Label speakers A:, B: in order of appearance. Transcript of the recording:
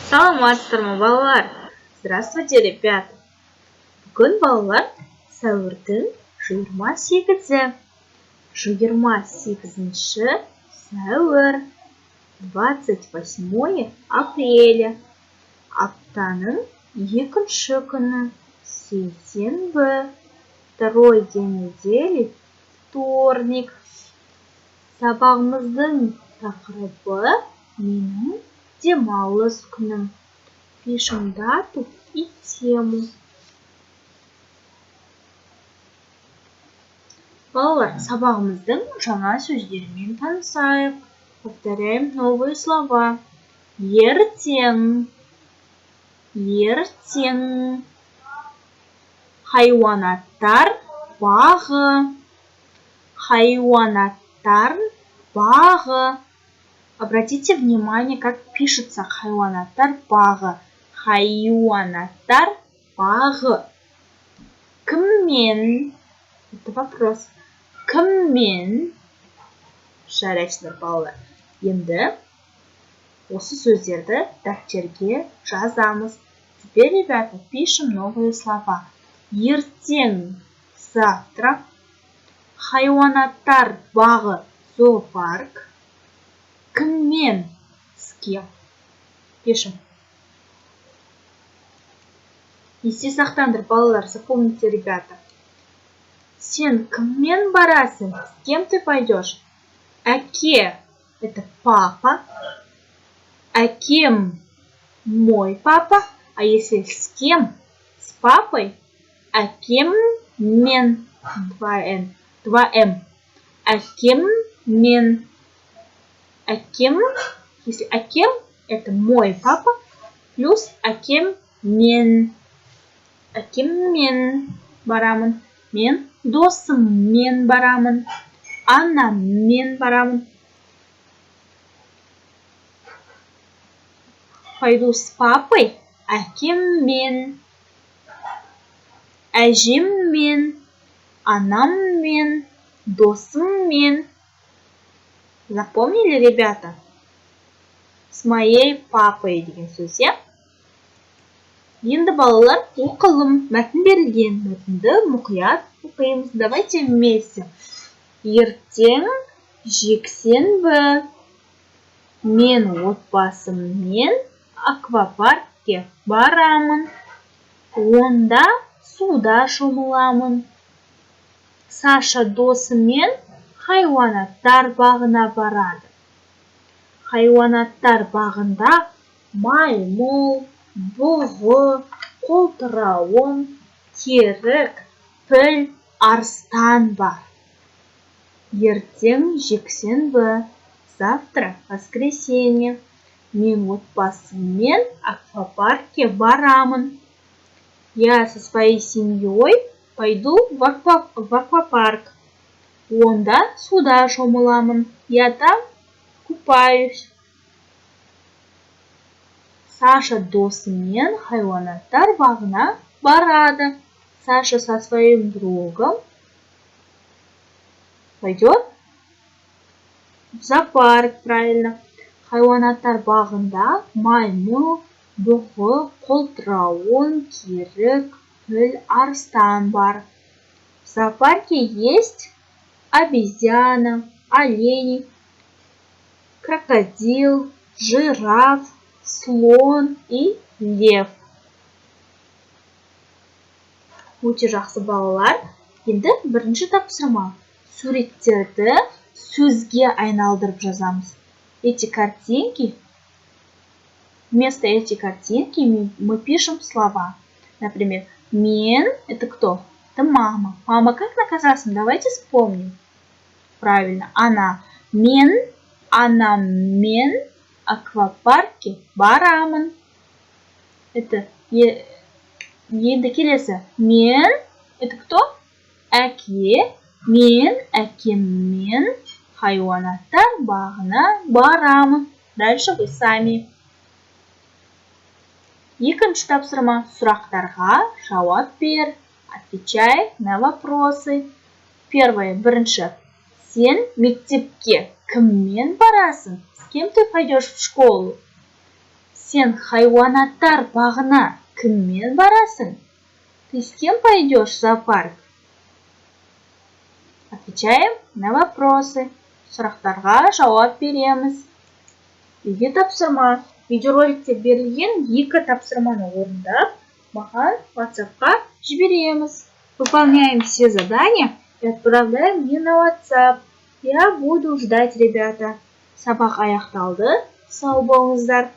A: Саламатсыздар ма, балалар? Здравствуйте, ребята! Бүгін, балалар, сәуірдің 28-і. 28 сәуір. 28 апреля. Аптаның екінші күні. Сейсенбі. Второй день недели, вторник. Сабағымыздың тақырыбы: «Менің демалыс күнім». Пишем дату и тему. Балалар, сабағымыздың жаңа сөздерімен танысайық. Повторяем новые слова. Ертең, ертең. Хайуанаттар бағы, хайуанаттар бағы. Обратите внимание, как пишется «хайуанаттар бағы». Хайуанаттар бағы. Кіммен? Это вопрос. Кіммен? Жарайсыздар, балалар. Енді осы сөздерді дәптерге жазамыз. Теперь, ребята, пишем новые слова. Ертең — завтра, хайуанаттар бағы — зоопарк, кіммен — с кем. Пишем. Есте сақтаңдар, балалар. Запомните, ребята. Сен кіммен барасың? С кем ты пойдешь? Әке — это папа, әкем — мой папа. А если с кем, с папой: әкеммен. Два н, два м. Әкеммен. Әкем, если әкем — это мой папа, плюс әкеммен. Әкеммен барамын. Мен досыммен барамын, анаммен барамын. Пойду с папой — әкеммен, әжеммен, анаммен, досыммен. Запомнили, ребята? С моей папой деген сөз, иә. Енді, балалар, оқылым. Мәтін берілген, мәтінді мұқият оқимыз. Давайте вместе. Ертең жексенбі. Мен отбасыммен аквапаркке барамын. Онда суда шомыламын. Саша досымен хайуанаттар бағына барады. Хайуанаттар бағында маймыл, бұғы, қолтырауын, керік, піл, арыстан бар. Ертең жексенбі. Завтра воскресенье. Мен отбасыммен аквапаркке барамын. Я со своей семьей пойду в аквапарк. Онда суда шомыламын. Я там купаюсь. Саша досымен хайуанаттар бағына барады. Саша со своим другом пойдет в зоопарк, правильно. Хайуанаттар бағында маймыл, бұғы, қолтырауын, керік, піл, арыстан бар. В зоопарке есть обезьяна, олени, крокодил, жираф, слон и лев. Өте жақсы, балалар. Енді бірінші тапсырма: суреттерді сөзге айналдырып жазамыз. Эти картинки, вместо эти картинки мы пишем слова. Например, мен — это кто? Это мама. Мама как на казахском? Давайте вспомним. Правильно, ана. Мен анаммен аквапаркке барамын. Это енді келесі. Мен — это кто? Әке. Мен әкеммен хайуанаттар бағына барамын. Дальше вы сами. Екінші тапсырма: сұрақтарға жауап бер. Отвечай на вопросы. Первое, бірінші. Сен мектепке кіммен барасың? С кем ты пойдешь в школу? Сен хайуанаттар бағына кіммен барасың? Ты с кем пойдешь в зоопарк? Отвечаем на вопросы. Сұрақтарға жауап береміз. Үйге тапсырма: видеороликте берілген екі тапсырманы орындап, маған WhatsAppқа жібереміз. Выполняем все задания и отправляем мне на WhatsApp. Я буду ждать, ребята. Сабақ аяқталды, сау болыңыздар.